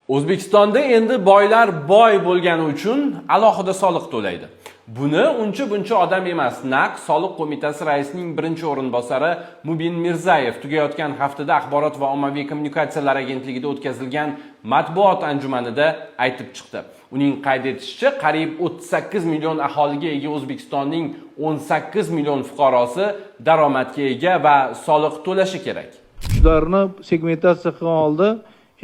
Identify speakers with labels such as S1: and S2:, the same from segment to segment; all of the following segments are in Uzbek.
S1: O'zbekistonda endi boylar boy bo'lgani uchun alohida soliq to'laydi. Buni uncha buncha odam emas, naq Soliq qo'mitasi raisining birinchi o'rinbosari Mubin Mirzayev tugayotgan haftada Axborot va ommaviy kommunikatsiyalar agentligida o'tkazilgan matbuot anjumanida aytib chiqdi. Uning qayd etishicha, qariyb 38 million aholiga ega O'zbekistonning 18 million fuqarosi daromadga ega va soliq to'lashi kerak.
S2: Shularni segmentatsiya qilgan holda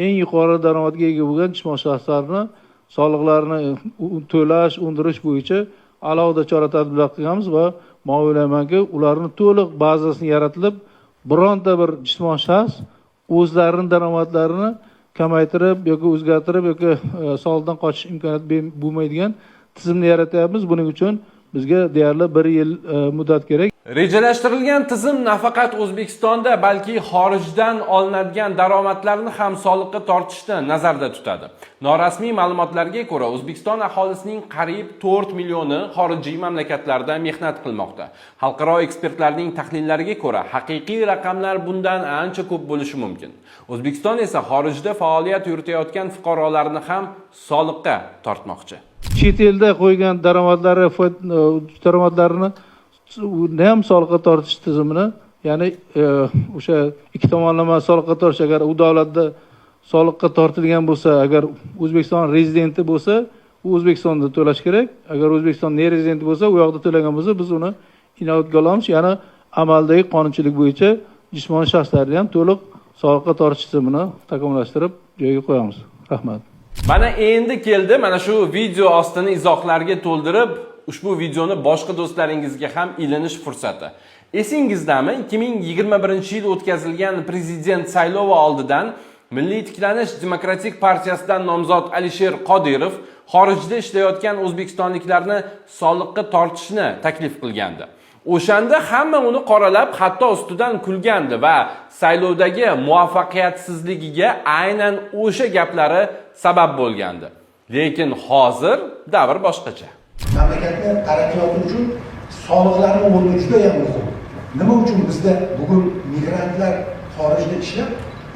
S2: eng yuqori daromadga ega bo'lgan jismoniy shaxslarni soliqlarini to'lash, undirish bo'yicha alohida chora tadbirlar qilganmiz va man o'ylaymanki, ularni to'liq bazasini yaratilib, bironta bir jismoniy shaxs o'zlarini daromadlarini kamaytirib yoki o'zgartirib yoki soliqdan qochish imkoniyati bo'lmaydigan tizimni yaratyapmiz. Buning uchun bizga deyarli bir yil muddat kerak.
S1: Rejalashtirilgan tizim nafaqat O'zbekistonda, balki xorijdan olinadigan daromadlarni ham soliqqa tortishni nazarda tutadi. Norasmiy ma'lumotlarga ko'ra, O'zbekiston aholisining qariyb 4 millioni xorijiy mamlakatlarda mehnat qilmoqda. Xalqaro ekspertlarning tahlillariga ko'ra, haqiqiy raqamlar bundan ancha ko'p bo'lishi mumkin. O'zbekiston esa xorijda faoliyat yuritayotgan fuqarolarni ham soliqqa tortmoqchi.
S2: Chet elda qo'ygan daromadlari, daromadlarini uni ham soliqqa tortish tizimini, ya'ni o'sha ikki tomonlama soliqqa tortish, agar u davlatda soliqqa tortilgan bo'lsa, agar O'zbekiston rezidenti bo'lsa, u O'zbekistonda to'lash kerak. Agar O'zbekiston nerezidenti bo'lsa, u yoqda to'lagan bo'lsa, biz uni inobatga olamiz. Ya'ni amaldagi qonunchilik bo'yicha jismoniy shaxslarni ham to'liq soliqqa tortish tizimini takomillashtirib joyiga qo'yamiz. Rahmat.
S1: Mana endi keldi, mana shu video ostini izohlarga to'ldirib, ushbu videoni boshqa do'stlaringizga ham ilinish fursati. Esingizdami, 2021-yil o'tkazilgan prezident saylovi oldidan Milliy tiklanish demokratik partiyasidan nomzod Alisher Qodirov xorijda ishlayotgan o'zbekistonliklarni soliqqa tortishni taklif qilgandi. O'shanda hamma uni qoralab, hatto ustidan kulgandi va saylovdagi muvaffaqiyatsizligiga aynan o'sha gaplari sabab bo'lgandi. Lekin hozir davr boshqacha.
S3: Mamlakatni taraqqiyoti uchun soliqlarni o'rni juda yam muhim. Nima uchun bizda bugun migrantlar xorijda ishlab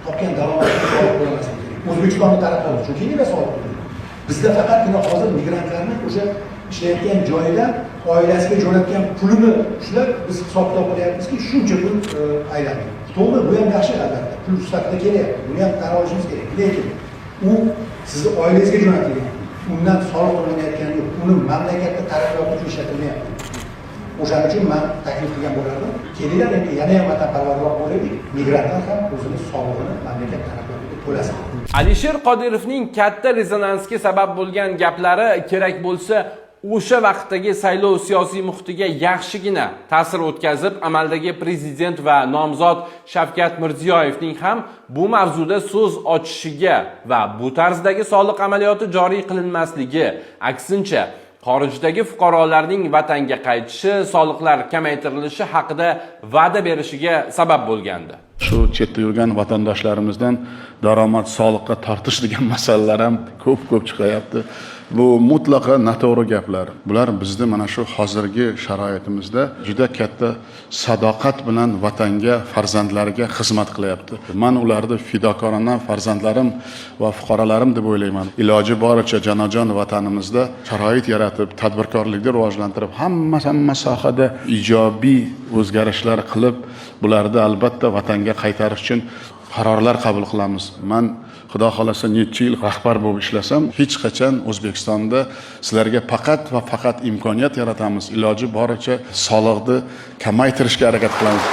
S3: topgan daromadini soliq to'lamasligi kerak? O'zbekistonni taraqqiyoti uchun kelinglar, soliq to'laylik. Bizda faqatgina hozir migrantlarni o'sha ishlayotgan joyidan oilasiga jo'natgan pulini ushlab, biz hisob kitob qilyapmizki, shuncha pul aylandi. To'g'ri, bu ham yaxshi, albatta, pul sifatida kelyapti, buni ham tan olishimiz kerak. Lekin u sizni oilangizga jo'natilgan pul, undan soliq to'lanayotgani yo'q, uni mamlakatni taraqqiyoti uchun ishlatilmayapti. O'shaning uchun man taklif qilgan bo'lardim: kelinglar, endi yana ham vatanparvarroq bo'laylik, migrantlar ham o'zini solig'ini mamlakat taraqqiyotiga to'lasin.
S1: Alisher Qodirovning katta rezonansga sabab bo'lgan gaplari kerak bo'lsa o'sha vaqtdagi saylov siyosiy muhitiga yaxshigina ta'sir o'tkazib, amaldagi prezident va nomzod Shavkat Mirziyoyevning ham bu mavzuda so'z ochishiga va bu tarzdagi soliq amaliyoti joriy qilinmasligi, aksincha xorijdagi fuqarolarning vatanga qaytishi, soliqlar kamaytirilishi haqida va'da berishiga sabab bo'lgandi.
S4: Shu chetda yurgan vatandoshlarimizdan daromad soliqqa tortish degan masalalar ham ko'p ko'p chiqayapti. Bu mutlaqo noto'g'ri gaplar. Bular bizni mana shu hozirgi sharoitimizda juda katta sadoqat bilan vatanga, farzandlariga xizmat qilyapti. Man ularni fidokorona farzandlarim va fuqarolarim deb o'ylayman. Iloji boricha jonajon vatanimizda sharoit yaratib, tadbirkorlikni rivojlantirib, hamma sohada ijobiy o'zgarishlar qilib, bularni albatta vatanga qaytarish uchun qarorlar qabul qilamiz. Man, xudo xohlasa, necha yil rahbar bo'lib ishlasam, hech qachon O'zbekistonda sizlarga faqat va faqat imkoniyat yaratamiz, iloji boricha soliqni kamaytirishga harakat qilamiz.